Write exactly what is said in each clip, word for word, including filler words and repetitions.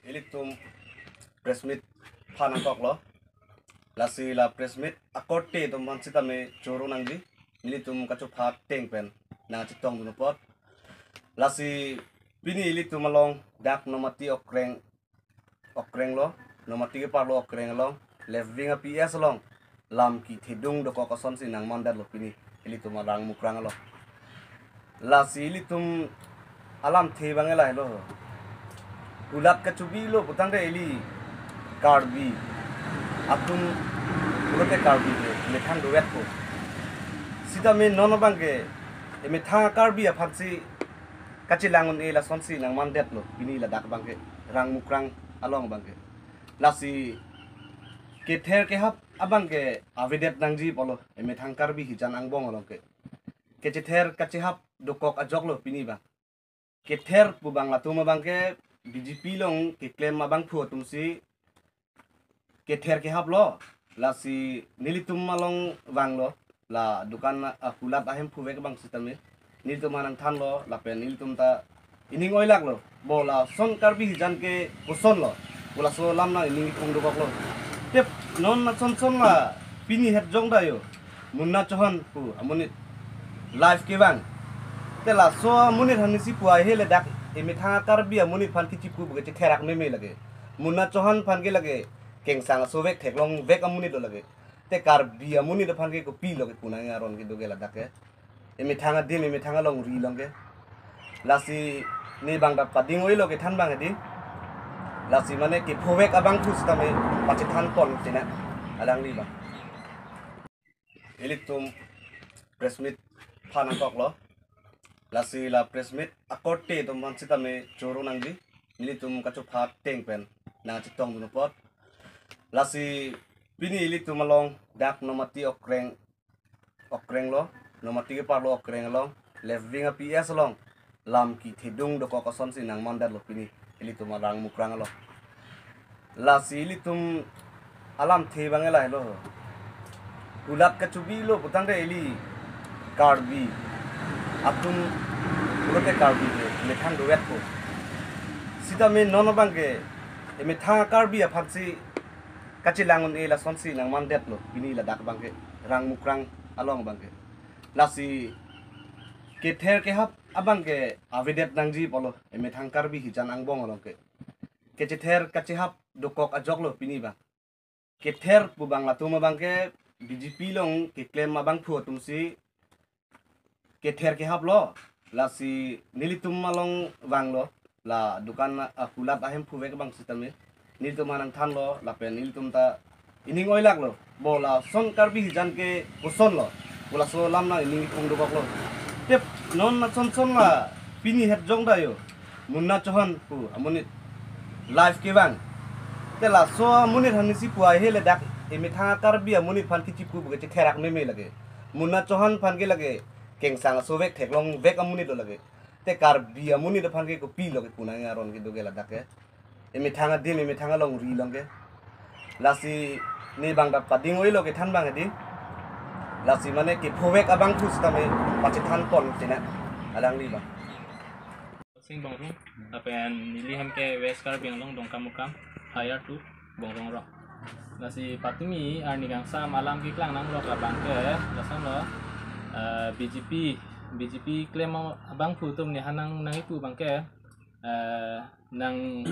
Ilitum press meet aphan nangkoklo. Lasi la press meet akorte atum aphan sitame choro nangji. Nelitum kachopha ateng pen nangchetongdun apot. Lasi pini ilitum along dak Nomati Okreng, Okreng lo, Nomati keparlo Okreng along, left wing a-P S along lam kethedung dokok asonsi nangmandetlo pini ilitum Rangmukrang along. Lasi ilitum alamthe abang lahelo. Kulat kachobilo putangte ili Karbi atum pulote Karbi ke methang dovetpo. Sitame non abangke emethang Karbi aphansi kachelang un-e lasonsi nangmandetlo pini ladak abangke, Rangmukrang along abangke. Lasi kether kehap abangke avedet nangji apotlo emethang Karbi hijan angbong along ke. Kachether kachehap dokok ajoklo pini abang. Kether pu abang latum abangke B J P along keklem abangphu atumsi kether kehaplo. Lasi nelitum along vanglo, la dukan akulat ahemphu vek abang sitame nelitum aphan nangthanlo, lapen nelitum ta ining oilaklo, bo lason Karbi hijan ke kosonlo, bo laso alam nang ining ipung dokoklo. Te non lason son la pini het jong dayo, Munna Chauhan pu amonit live kevang. Te laso amonit aphansi pu ahile dak emethang Karbi amonit aphan kechipu ke chetherak meme lake. Munna Chauhan aphan ke lake kengsang aso vek theklong vek amonit lo lake. Te Karbi amonit aphan ke kopilo kepu nang aron kedo ke ladak ke. Emethang adim, emethang alongri along ke. Lasi ne bang ta pading oilo kethan abang edi. Lasi mane kephovek abangphu sitame pachethan pon tina alangli abang. Ilitum press meet aphan nangkoklo. Lasi la press meet akorte atum aphan sitame choro nangji. Nelitum kachopha ateng pen nangchetongdun apot. Lasi pini ilitum along dak Nomati Okreng, Okreng lo, Nomati keparlo Okreng along, left wing a-P S along lam kethedung dokok asonsi nangmandetlo pini ilitum Rangmukrang along. Lasi ilitum alamthe abang lahelo. Kulat kachobilo putangte ili Karbi atum pulote Karbi ke methang dovetpo. Sitame non abangke emethang Karbi aphansi kachelang un-e lasonsi nangmandetlo pini ladak abangke, Rangmukrang along abangke. Lasi kether kehap abangke avedet nangji apotlo emethang Karbi hijan angbong along ke. Kachether kachehap dokok ajoklo pini abang. Kether pu abang latum abangke B J P along keklem abangphu atumsi kether kehaplo. Lasi nelitum along vanglo, la dukan akulat ahemphu vek abang sitame nelitum aphan nangthanlo, lapen nelitum ta ining oilaklo, bo lason Karbi hijan ke kosonlo, bo laso alam nang ining ipung dokoklo. Te non lason son la pini het jong dayo, Munna Chauhan pu amonit live kevang. Te laso amonit aphansi pu ahile dak emethang Karbi amonit aphan kechipu ke chetherak meme lake. Munna Chauhan aphan ke lake kengsang aso vek theklong vek amonit lo lake. Te Karbi amonit aphan ke kopilo kepu nang aron kedo ke ladak ke. Emethang adim, emethang alongri along ke. Lasi ne bang ta pading oilo kethan abang edi. Lasi mane kephovek abangphu sitame pachethan pon tina alangli abang. Sing Bongrung, lapen neli hem ke West Karbi Anglong Dongkamukam, hire to Bongrung Rock. Lasi patumi arni kangsam alam keklang nanglok abangke, lasonlo, eh, B J P, B J P klem abangphu atum nephan nang, nang-ipu abangke, eh, nang,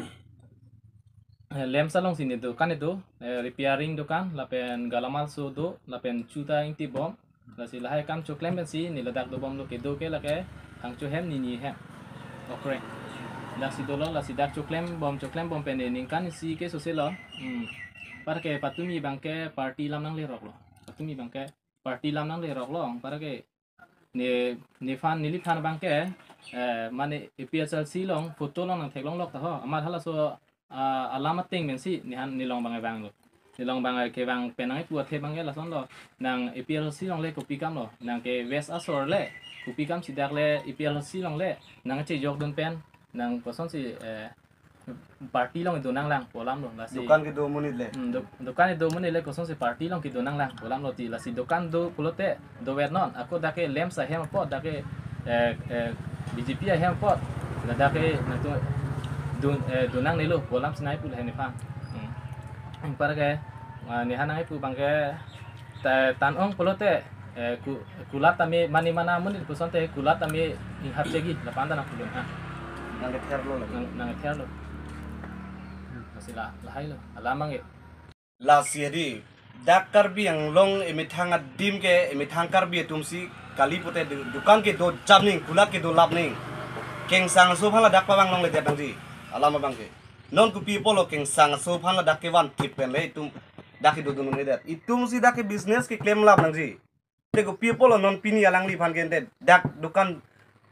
eh, lamps alongsi ne dukan kedo, eh, repairing dukan, lapen galamal so do, lapen chuta ingti bom, lasi lahai akam choklem pensi ne ladak dobomlo, kedo ke lake Hangcho hem, Nini hem, Okreng. Lasi dolo, lasi dak choklem bom, choklem bom pen ne ningkan isi ke soselo. Hmm. Anparke patumi abangke party alam nangleroklo. Patumi abangke party alam nangleroklo. Anparke ne, nephan, neliphan abangke, eh, mane A P H L C along photo along nangtheklonglok ta ho. Amat halaso, ah, alam ateng pensi nephan nelong abang vanglo. Nelong abang kevang pen nang-ipu athe abangke lasonlo. Nang A P H L C along le kopi kamlo. Nang ke West asor le kopi kamsi dak le A P H L C along le nangchejokdun pen nang kosonsi, eh, party along kedo nanglang pu alamlo, lasi. Dukan kedo amonit le. Hmm, duk-, dukan kedo amonit le kosonsi party along kedo nanglang pu alamlo ti, lasi dukan do pulote dovernon, ako dak ke lamps ahem apot, dak ke, eh, eh, B J P ahem apot, ladak ke nangtum dun, eh, dun nangnelo, pu alam si nangpu lahai nephan. Hmm. Anparke, ah, neha nangpu abangke, ta, tan-ong pulote, eh, ku, kulat tame mane mane amonit pusonte kulat tame inghap chegi, lapu-an ta nangpudun ha. Nangketherlo lagi. Nang, nangketherlo. Lasi la, lahailo, alam abangke. Lasi hedi, dak Karbi Anglong emethang adim ke, emethang Karbi atum si kali pute du-, dukan kedo jap ning, kulat kedo lap ning. Kengsang aso aphan ladak pavang longledet nangji. Alam abangke. Non kopi apotlo kengsang aso aphan ladak kevan thip pen le itum dak kedo dun longledet. Itum si dak ke business keklem lap nangji. Te kopi apotlo non pini alangliphan ke ente dak dukan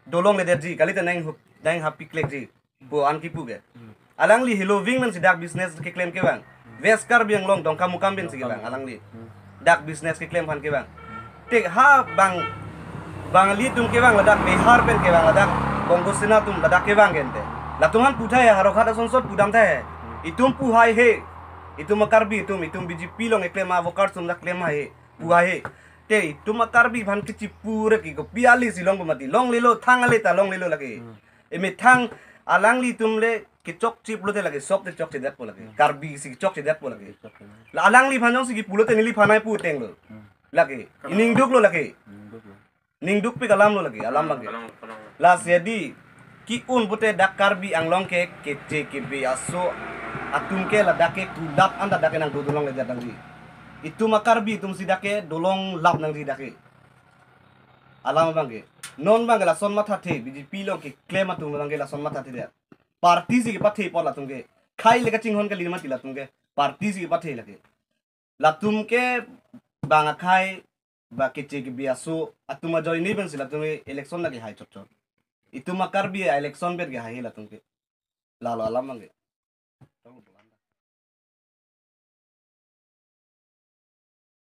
do longledetji, kalite nang hup, nang hap piklekji pu an kipu ke. Hmm. Alangli heloving nang si dak business keklem kevang. Hmm. West Karbi Anglong Dongkamukam pen si kevang alangli. Hmm. Dak business keklem aphan kevang. Hmm. Te ha bang, Bangali atum kevang ladak, Bihar pen kevang ladak, Bongo Sena atum ladak kevang ke ente. Latum aphan pu tahai, Howraghat asonsot pudam tahai. Hmm. Itum pu haihe. Itum a-Karbi atum, itum B J P along keklem a-workers atum dak klem haihe. Pu haihe. Te itum a-Karbi aphan kachipure ke kopi ale si long pamati. Longlelo, thang ale ta longlelo lake. Hmm. Emethang alanglitum le kechokche pulote lake, sok te chokchedetpo lake. Hmm. Karbi si chokchedetpo lake. Chokche. La alangliphan jongsi kipulote neliphan nangpu tenglo. Hmm. Lake. Kalang. Iningduklo lake. Iningduklo. Ningdukpik alamlo lake, alam abangke. Kalang, kalang. Lasi hedi, ki-un pute dak Karbi Anglong ke, keche kebe aso atum ke ladak ke kulat anta dak ke nangdo dolongledet nangji. Itum a-Karbi atum si dak ke dolong lap nangji dak ke. Alam abangke. Non abangke lason mathathe, B J P along keklem atum abangke lason mathathedet. Party si kepathe apot latum ke. Khei le kachinghon kali mati latum ke. Party si kepathe lake. Latum ke bang akhei ba keche kebe aso atum ajoine pensi latum ke election lake hai chotchot. Itum a-Karbi a-election pen ke hai latum ke. Lalo alam abangke.